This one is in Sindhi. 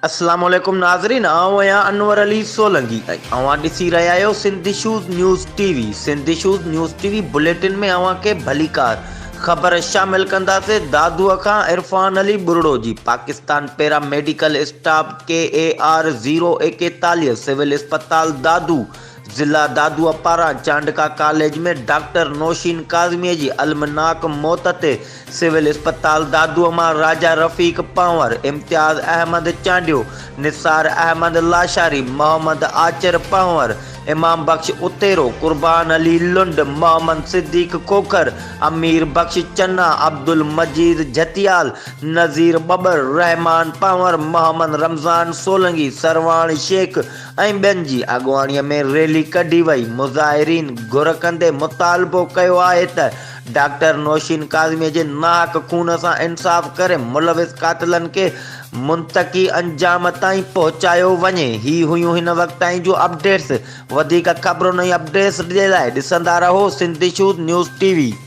اسلام عليڪم ناظرين آئون آهيان انور علي سولنگي ۽ اوهان ڏسي رهيا آهيو Sindh issues news T V Sindh issues news T V bulletin ۾ اوهان کي ڀليڪار خبر شامل ڪنداسين دادوء کان عرفان علي ٻرڙو جي Pakistan para medical staff K A R zero 41 civil اسپتال دادو ضلع دادوء پاران چانڊڪا ڪاليج ۾ ڊاڪٽر نوشين ڪاظميء جي المناڪ موت تي سول اسپتال دادوء مان راجا رفيق پنهور، امتياز احمد چانڊيو، نثار احمد لاشاري، محمد آچر پنهور، امام بخش اتيرو، قربان علي لنڊ، محمد صديق کوکر، امير بخش چنا، عبدالمجيد جھتيال، نذير ٻٻر، رحمان پنهور، محمد رمضان سولنگي، سرواڻ شيخ ۽ ٻين جي اڳواڻي ۾ ريلي ڪڍي وئي، مظاهرين گهر ڪندي مطالبو ڪيو آهي ته ڊاڪٽر نوشين ڪاظمي جي ناحق خون سان انصاف ڪري ملوث قاتلن کي منطقي انجام تائين پهچايو وڃي، هي هيون هن وقت تائين جون اپڊيٽس، وڌيڪ خبرن ۽ اپڊيٽس جي لاء ڏسندا رهو Sindh issues news T V.